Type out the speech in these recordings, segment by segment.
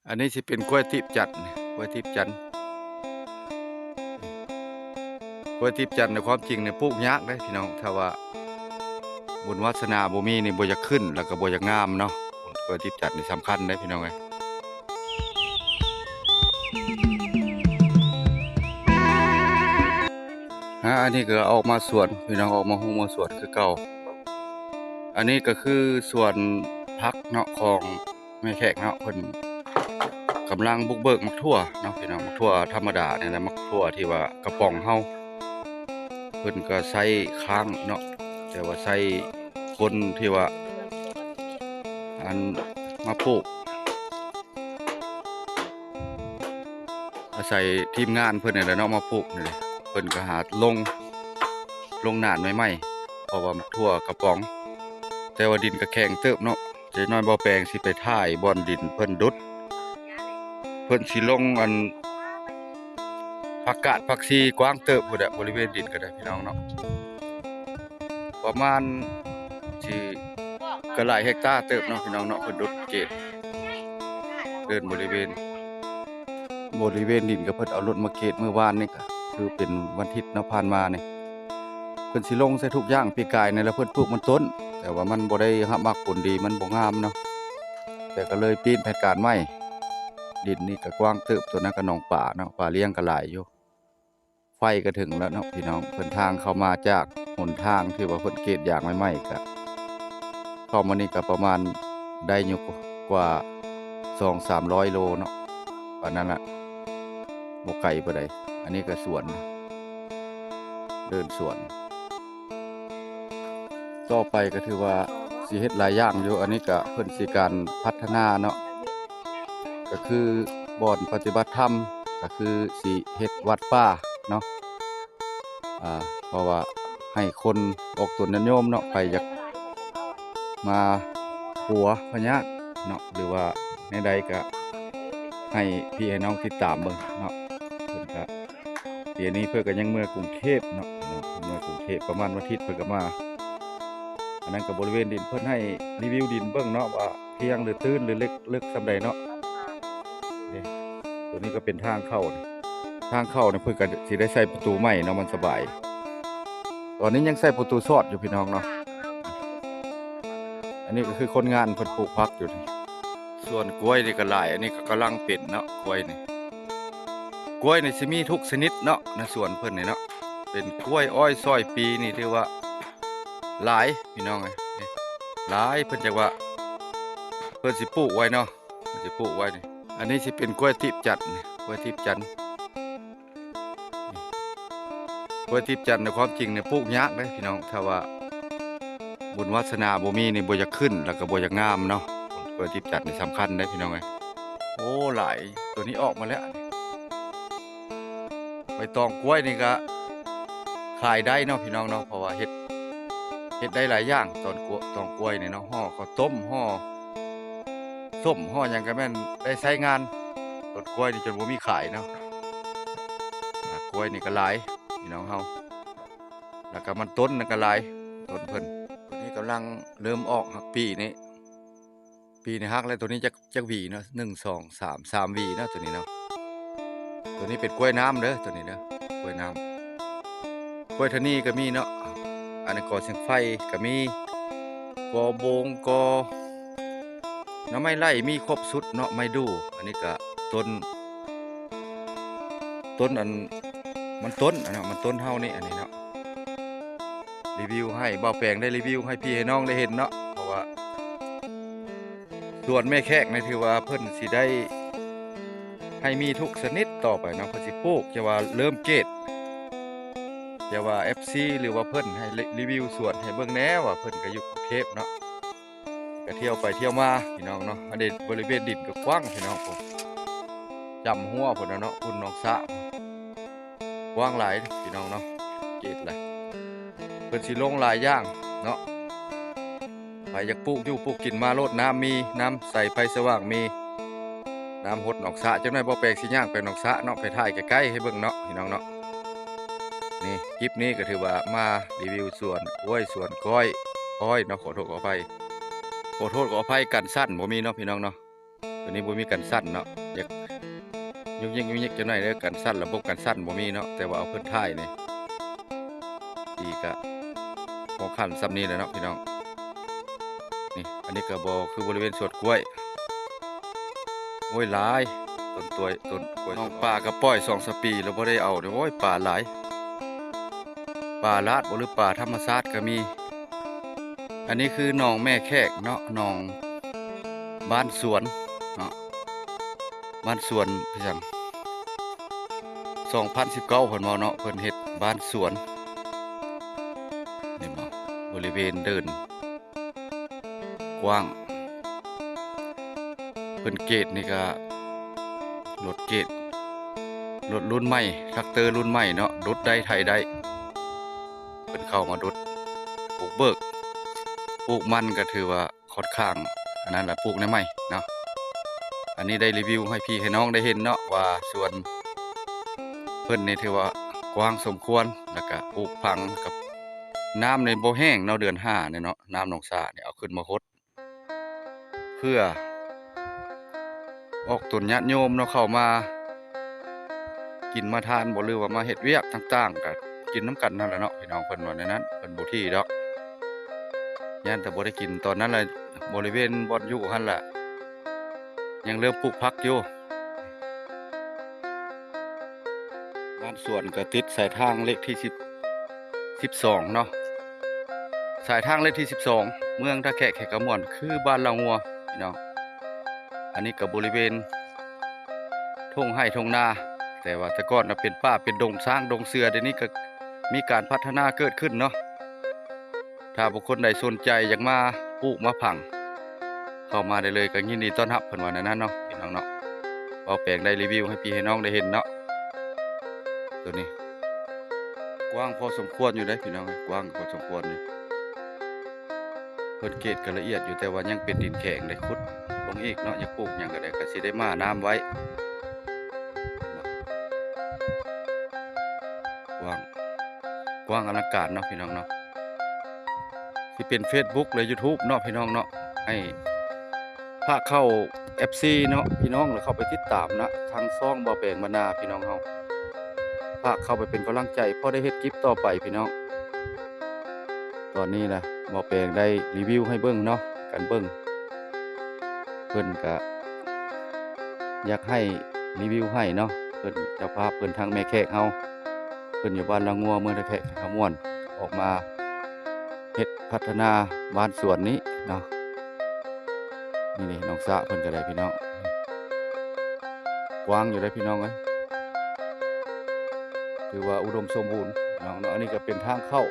ອັນນີ້ຊິເປັນກ້ວຍຕີບຈັນ ກ້ວຍຕີບຈັນ ກ້ວຍຕີບຈັນໃນຄວາມຈິງນີ້ປູກຍາກເດ້ພີ່ນ້ອງ ຖ້າວ່າບຸນວາສະໜາບໍ່ມີນີ້ບໍ່ຢາກຂຶ້ນ ແລ້ວກໍບໍ່ຢາກງາມເນາະ. ກ້ວຍຕີບຈັນນີ້ສຳຄັນເດ້ພີ່ນ້ອງເອີຍ. ອາ ອັນນີ້ກໍອອກມາສວນພີ່ນ້ອງ ອອກມາຮົ້ງມາສວນຄືເກົ່າ. ອັນນີ້ກໍຄືສວນຜັກເນາະ ຂອງ ແມ່ແຂກເນາະ ເພິ່ນກຳລັງບຸກເບີກໝາກຖົ່ວເນາະພີ່ນ້ອງ ໝາກຖົ່ວທຳມະດານີ້ແຫຼະ ໝາກຖົ່ວທີ່ວ່າກະປ໋ອງເຮົາ ເພິ່ນກໍໃຊ້ຄ້າງເນາະ ແຕ່ວ່າໃຊ້ຄົນທີ່ວ່າ ອັນ ມາປູກ ອາໄສທີມງານເພິ່ນນີ້ແຫຼະເນາະ ມາປູກນີ້ ເພິ່ນກໍຫາລົງ ລົງໜານໃໝ່ໆ ເພາະວ່າໝາກຖົ່ວກະປ໋ອງ ແຕ່ວ່າດິນກໍແຂງເຕີບເນາະ. ຈັກໜ້ອຍບ່າວແປງຊິໄປຖ່າຍບ່ອນດິນເພິ່ນດຸດ ເພິ່ນຊິລົງອັນ ຜັກກາດຜັກຊີກວ້າງເຕີບພຸ້ນແຫຼະ ບໍລິເວນດິນກໍໄດ້ພີ່ນ້ອງເນາະ ປະມານຊິກໍຫຼາຍເຮັກຕາເຕີບເນາະພີ່ນ້ອງເນາະ. ເພິ່ນດຸດເກດເດີນບໍລິເວນ ບໍລິເວນດິນກໍເພິ່ນເອົາລົດມາເກດມື້ວານນີ້ ກໍຄືເປັນວັນທິດເນາະ ຜ່ານມານີ້ ເພິ່ນຊິລົງໃສ່ທຸກຢ່າງ. ປີກາຍນີ້ລະເພິ່ນປູກມັນຕົ້ນ ແຕ່ວ່າມັນບໍ່ໄດ້ຮັບໝາກຜົນດີ ມັນບໍ່ງາມເນາະ ແຕ່ກໍເລີຍປ່ຽນແຜນການໃໝ່. ດິນນີ້ກໍກວ້າງເຕີບ ຕົວນັ້ນກໍໜອງປາເນາະ ປາລ້ຽງກໍຫຼາຍຢູ່. ໄຟກໍເຖິງແລ້ວເນາະພີ່ນ້ອງ ເພິ່ນທາງເຂົ້າມາຈາກຫົນທາງທີ່ວ່າເພິ່ນເກດຢາງໃໝ່ໆ ກໍເຂົ້າມານີ້ກໍປະມານໄດ້ຢູ່ກວ່າສອງສາມຮ້ອຍໂລເນາະ ປານນັ້ນລະ ບໍ່ໄກປານໃດ. ອັນນີ້ກໍສວນ ເດີນສວນ ຕໍ່ໄປກໍຖືວ່າຊິເຮັດຫຼາຍຢ່າງຢູ່. ອັນນີ້ກໍເພິ່ນຊິການພັດທະນາເນາະ ກໍຄືບ່ອນປະຕິບັດທຳ ກໍຄືຊິເຮັດວັດປ່າເນາະ ອາ ເພາະວ່າໃຫ້ຄົນອອກຕົນຍາດໂຍມເນາະ ໃຜຢາກມາປົວພະຍາດເນາະ ຫຼືວ່າແນວໃດກໍໃຫ້ພີ່ໃຫ້ນ້ອງຕິດຕາມເບິ່ງເນາະ. ເພິ່ນກໍ ດຽວນີ້ເພິ່ນກໍຍັງເມືອກຸງເທບເນາະ ເມືອກຸງເທບປະມານວັນທິດເພິ່ນກໍມາ. ອັນນັ້ນກໍບໍລິເວນດິນ ເພິ່ນໃຫ້ຣີວິວດິນເບິ່ງເນາະ ວ່າພຽງຫຼືຕື້ນຫຼືເລິກ ເລິກສ່ຳໃດເນາະ. ນີ້ ຕົວນີ້ກໍເປັນທາງເຂົ້າ ທາງເຂົ້ານີ້ເພິ່ນກໍຊິໄດ້ໃສ່ປະຕູໃໝ່ເນາະ ມັນສະບາຍ. ຕອນນີ້ຍັງໃສ່ປະຕູຊອດຢູ່ພີ່ນ້ອງເນາະ. ອັນນີ້ກໍຄືຄົນງານເພິ່ນປູກຜັກຢູ່ນີ້. ສວນກ້ວຍນີ້ກໍຫຼາຍ ອັນນີ້ກໍກຳລັງເປັນເນາະ ກ້ວຍນີ້ ກ້ວຍນີ້ຊິມີທຸກຊະນິດເນາະ ໃນສວນເພິ່ນນີ້ເນາະ ເປັນກ້ວຍ ອ້ອຍ ຊອຍ ປີນີ້ຖືວ່າຫຼາຍພີ່ນ້ອງເອີຍ ນີ້ຫຼາຍ. ເພິ່ນຈັກວ່າເພິ່ນຊິປູກໄວ້ເນາະ ເພິ່ນຊິປູກໄວ້ນີ້. ອັນນີ້ຊິເປັນກ້ວຍຕີບຈັນ ກ້ວຍຕີບຈັນ. ກ້ວຍຕີບຈັນໃນຄວາມຈິງນີ້ປູກຍາກເດ້ພີ່ນ້ອງ ຖ້າວ່າບຸນວາສະໜາບໍ່ມີນີ້ບໍ່ຢາກຂຶ້ນ ແລ້ວກໍບໍ່ຢາກງາມເນາະ. ກ້ວຍຕີບຈັນນີ້ສຳຄັນເດ້ພີ່ນ້ອງເອີຍ. ໂອ້ ຫຼາຍ ຕົວນີ້ອອກມາແລ້ວ. ໃບຕອງກ້ວຍນີ້ກໍຂາຍໄດ້ເນາະພີ່ນ້ອງເນາະ ເພາະວ່າເຮັດ ເຮັດໄດ້ຫຼາຍຢ່າງ ຕອນກ້ວຍ ຕອງກ້ວຍນີ້ເນາະ ຫໍ່ເຂົ້າຕົ້ມ ຫໍ່ສົ້ມ ຫໍ່ຫຍັງກໍແມ່ນໄດ້ໃຊ້ງານ. ຕົ້ນກ້ວຍນີ້ຈົນບໍ່ມີຂາຍເນາະ. ອາ ກ້ວຍນີ້ກໍຫຼາຍພີ່ນ້ອງເຮົາ ແລ້ວກໍມັນຕົ້ນນັ້ນກໍຫຼາຍ ຕົ້ນເພິ່ນ. ຕົວນີ້ກຳລັງເລີ່ມອອກ ຮັກປີນີ້ ປີນີ້ຮັກແລ້ວ. ຕົວນີ້ຈັກ ຈັກຫວີເນາະ ໜຶ່ງ ສອງ ສາມ ສາມຫວີເນາະ ຕົວນີ້ເນາະ. ຕົວນີ້ເປັນກ້ວຍນ້ຳເດີ ຕົວນີ້ເດີ ກ້ວຍນ້ຳ. ກ້ວຍທະນີກໍມີເນາະ ອັນນີ້ກໍຊຽງໄຟກໍມີ ກໍໂບງ ກໍໜໍ່ໄມ້ໄລ່ ມີຄົບຊຸດເນາະ ໄມ້ດູ່. ອັນນີ້ກໍຕົ້ນ ຕົ້ນອັນ ມັນຕົ້ນ ອັນນັ້ນມັນຕົ້ນເຮົານີ້ ອັນນີ້ເນາະ. ຣີວິວໃຫ້ ບ່າວແປງໄດ້ຣີວິວໃຫ້ພີ່ໃຫ້ນ້ອງໄດ້ເຫັນເນາະ ເພາະວ່າ ສວນແມ່ແຂກນີ້ຖືວ່າເພິ່ນຊິໄດ້ໃຫ້ມີທຸກຊະນິດຕໍ່ໄປເນາະ ເພິ່ນຊິປູກ ຈະວ່າເລີ່ມເກດ ຈະວ່າເອັຟຊີ ຫຼືວ່າເພິ່ນໃຫ້ຣີ ຣີວິວສວນໃຫ້ເບິ່ງແດ່ ວ່າເພິ່ນກໍຢູ່ກຸງເທບເນາະ ກໍທ່ຽວໄປທ່ຽວມາພີ່ນ້ອງເນາະ. ອັນນີ້ບໍລິເວນດິນກໍກວ້າງພີ່ນ້ອງ ພຸ້ນ ຈຳຫົວພຸ້ນນະເນາະ ພຸ້ນໜອງສະ ກວ້າງຫຼາຍພີ່ນ້ອງເນາະ ເກດລະ ເພິ່ນຊິລົງຫຼາຍຢ່າງເນາະ. ໃຜຢາກປູກຢູ່ປູກກິນມາໂລດ ນ້ຳມີ ນ້ຳໃສໄຟສະຫວ່າງມີ ນ້ຳຫົດໜອງສະ. ຈັກໜ້ອຍບ່າວແປງຊິຍ່າງໄປໜອງສະເນາະ ໄປຖ່າຍໃກ້ໆໃຫ້ເບິ່ງເນາະ ພີ່ນ້ອງເນາະ. ນີ້ ຄລິບນີ້ກໍຖືວ່າມາຣີວິວສວນກ້ວຍ ສວນກ້ອຍ ອ້ອຍເນາະ ຂໍໂທດຂໍອະໄພ ຂໍໂທດຂໍອະໄພ ກັນສັ່ນບໍ່ມີເນາະ ພີ່ນ້ອງເນາະ. ຕົວນີ້ບໍ່ມີກັນສັ່ນເນາະ ຢາກຍຸກຍິກຍຸກຍິກຈັກໜ້ອຍເດີ ກັນສັ່ນ ລະບົບກັນສັ່ນບໍ່ມີເນາະ ແຕ່ວ່າເອົາພື້ນທ້າຍນີ້ ດີກະພໍຂັ້ນສ່ຳນີ້ແຫຼະເນາະພີ່ນ້ອງ. ນີ້ ອັນນີ້ກະບໍ່ຄືບໍລິເວນສວນກ້ວຍ ໂອ້ຍ ຫຼາຍ ຕົ້ນກ້ວຍ ຕົ້ນກ້ວຍ ນ້ອງປາກະປ່ອຍສອງສາມປີແລ້ວບໍ່ໄດ້ເອົາເດ້ ໂອ້ຍ ປາຫຼາຍ ປາລາດບໍ່ ຫຼືປາທຳມະຊາດກະມີ. ອັນນີ້ຄືໜອງແມ່ແຂກເນາະ ໜອງບ້ານສວນເນາະ ບ້ານສວນ ຄືຫຍັງ ສອງພັນສິບເກົ້າ ເພິ່ນເວົ້າເນາະ ເພິ່ນເຮັດບ້ານສວນ ເຫັນບໍ່ ບໍລິເວນເດີ່ນ ກວ້າງ ເພິ່ນເກດນີ້ກະລົດເກດ ລົດລຸ້ນໃໝ່ ແທຣັກເຕີລຸ້ນໃໝ່ເນາະ ດຸດໄດ້ໄຖໄດ້ ເພິ່ນເຂົ້າມາດຸດ ບຸກເບີກ ປູກມັນກະຖືວ່າຄ່ອນຂ້າງ ອັນນັ້ນລະ ປູກແນວໃໝ່ເນາະ. ອັນນີ້ໄດ້ຣີວິວໃຫ້ພີ່ໃຫ້ນ້ອງໄດ້ເຫັນເນາະ ວ່າສວນເພິ່ນນີ້ຖືວ່າກວ້າງສົມຄວນ ລະກະປູກຜັງ ກັບນ້ຳນີ້ບໍ່ແຫ້ງເນາະ ເດືອນຫ້ານີ້ເນາະ ນ້ຳໜອງສານີ້ເອົາຂຶ້ນມາຫົດ ເພື່ອອອກຕົນຍາດໂຍມເນາະ ເຂົ້າມາກິນມາທານບໍ່ ຫຼືວ່າມາເຮັດວຽກຕ່າງໆ ກະກິນນຳກັນຫັ້ນລະເນາະ ພີ່ນ້ອງ ເພິ່ນວ່າແນວນັ້ນ ເພິ່ນບໍ່ຖີ່ດອກ ຢ້ານແຕ່ບໍ່ໄດ້ກິນຕອນນັ້ນລະ ບໍລິເວນບ່ອນຢູ່ຫັ້ນລະ ຍັງເລີ່ມປູກຜັກຢູ່. ບ້ານສວນກະຕິດສາຍທາງເລກທີສິບ ສິບສອງເນາະ ສາຍທາງເລກທີສິບສອງ ເມືອງທ່າແຂກ ແຂກຄຳມ່ວນ ຄືບ້ານລາວງົວ ພີ່ນ້ອງ. ອັນນີ້ກະບໍລິເວນທົ່ງໄຮ່ທົ່ງນາ ແຕ່ວ່າແຕ່ກ່ອນນະເປັນປ່າເປັນດົງຊ້າງດົງເສືອ ດຽວນີ້ກະມີການພັດທະນາເກີດຂຶ້ນເນາະ. ຖ້າບຸກຄົນໃດສົນໃຈຢາກມາປູກມາຝັງ ເຂົ້າມາໄດ້ເລີຍ ກະຍິນດີຕ້ອນຮັບ ເພິ່ນວ່າແນວນັ້ນເນາະ ພີ່ນ້ອງເນາະ. ເວົ້າແປງໄດ້ຣີວິວໃຫ້ພີ່ໃຫ້ນ້ອງໄດ້ເຫັນເນາະ ໂຕນີ້ກວ້າງພໍສົມຄວນຢູ່ເດ້ ພີ່ນ້ອງເອີຍ ກວ້າງພໍສົມຄວນຢູ່ ເພິ່ນເກດກະລະອຽດຢູ່ ແຕ່ວ່າຍັງເປັນດິນແຂງ ໄດ້ຂຸດລົງອີກເນາະ ຢາກປູກຫຍັງກະໄດ້ ກະຊິໄດ້ໝ້ານ້ຳໄວ້ ກວ້າງ ກວ້າງອະລັງການເນາະ ພີ່ນ້ອງເນາະ. ຊິເປັນເຟສບຸກ ແລະ ຢູທູບເນາະ ພີ່ນ້ອງເນາະ ໃຫ້ພາກເຂົ້າ ເອັຟຊີ ເນາະ ພີ່ນ້ອງ ແລະ ເຂົ້າໄປຕິດຕາມນະ ທາງຊ່ອງບ່າວແປງບັນນາ ພີ່ນ້ອງເຮົາ ພາກເຂົ້າໄປເປັນກຳລັງໃຈ ພໍໄດ້ເຮັດຄລິບຕໍ່ໄປ ພີ່ນ້ອງ. ຕອນນີ້ລະ ບ່າວແປງໄດ້ຣີວິວໃຫ້ເບິ່ງເນາະ ກັນເບິ່ງ ເພິ່ນກະຢາກໃຫ້ຣີວິວໃຫ້ເນາະ ເພິ່ນເຈົ້າພາບ ເພິ່ນທາງແມ່ແຂກເຮົາ ເພິ່ນຢູ່ບ້ານລາວງົວ ເມືອງທ່າແຂກ ຄຳມ່ວນ ອອກມາເຮັດພັດທະນາບ້ານສວນນີ້ເນາະ. ນີ້ໆ ນ້ອງສະເພິ່ນກະໄດ້ ພີ່ນ້ອງ ກວ້າງຢູ່ເດ້ ພີ່ນ້ອງເອີຍ ຖືວ່າອຸດົມສົມບູນເນາະ. ອັນນີ້ກະເປັນທາງເຂົ້າ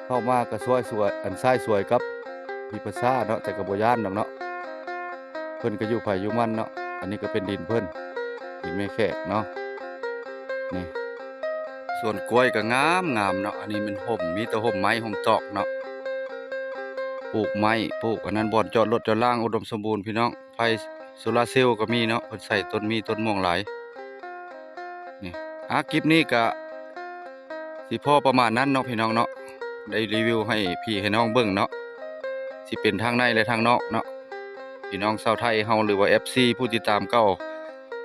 ເຂົ້າມາກະສວຍ ສວຍ ອັນຊາຍສວຍກັບວິພັດຊາເນາະ ແຕ່ກະບໍ່ຢ້ານດອກເນາະ ເພິ່ນກະຢູ່ໃຜຢູ່ມັນເນາະ. ອັນນີ້ກະເປັນດິນເພິ່ນ ດິນແມ່ແຂກເນາະ. ນີ້ສວນກ້ວຍກະງາມໆເນາະ ອັນນີ້ແມ່ນຮົ່ມ ມີແຕ່ຮົ່ມໄມ້ຮົ່ມຕອກເນາະ ປູກໄມ້ ປູກອັນນັ້ນ ບ່ອນຈອດລົດຈອດລາງ ອຸດົມສົມບູນ ພີ່ນ້ອງ. ໄຟໂຊລາເຊວກະມີເນາະ ເພິ່ນໃສ່ຕົ້ນມີຕົ້ນມ່ວງຫຼາຍ. ນີ້ ອາ ຄລິບນີ້ກະຊິພໍປະມານນັ້ນເນາະ ພີ່ນ້ອງເນາະ ໄດ້ຣີວິວໃຫ້ພີ່ໃຫ້ນ້ອງເບິ່ງເນາະ ຊິເປັນທາງໃນ ແລະ ທາງນອກເນາະ. ພີ່ນ້ອງຊາວໄທເຮົາ ຫຼືວ່າ ເອັຟຊີ ຜູ້ຕິດຕາມເກົ່າ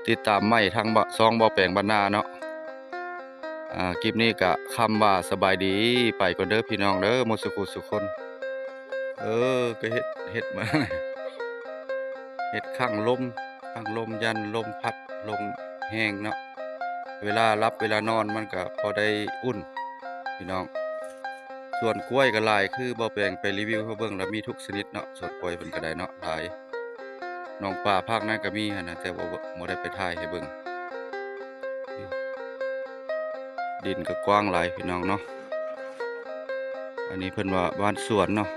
ຕິດຕາມໃໝ່ທາງຊ່ອງບ່າວແປງບັນນາເນາະ. ອາ ຄລິບນີ້ກະຄຳວ່າສະບາຍດີ ໄປກ່ອນເດີ ພີ່ນ້ອງເດີ ໝົດສຸຂູສຸຄົນ. ເອີ ກະເຮັດ ເຮັດມາ ເຮັດຂັງລົມ ຂັງລົມ ຢ້ານລົມພັດ ລົມແຮງເນາະ ເວລາຫຼັບເວລານອນມັນກະພໍໄດ້ອຸ່ນ ພີ່ນ້ອງ. ສວນກ້ວຍກະຫຼາຍ ຄືບ່າວແປງໄປຣີວິວໃຫ້ເບິ່ງລະ ມີທຸກຊະນິດເນາະ ສວນກ້ວຍເພິ່ນກະໄດ້ເນາະ ຫຼາຍ. ໜອງປາພາກນັ້ນກະມີຫັ້ນນະ ແຕ່ວ່າບໍ່ໄດ້ໄປຖ່າຍໃຫ້ເບິ່ງ. ດິນກະກວ້າງຫຼາຍ ພີ່ນ້ອງເນາະ. ອັນນີ້ເພິ່ນວ່າບ້ານສວນເນາະ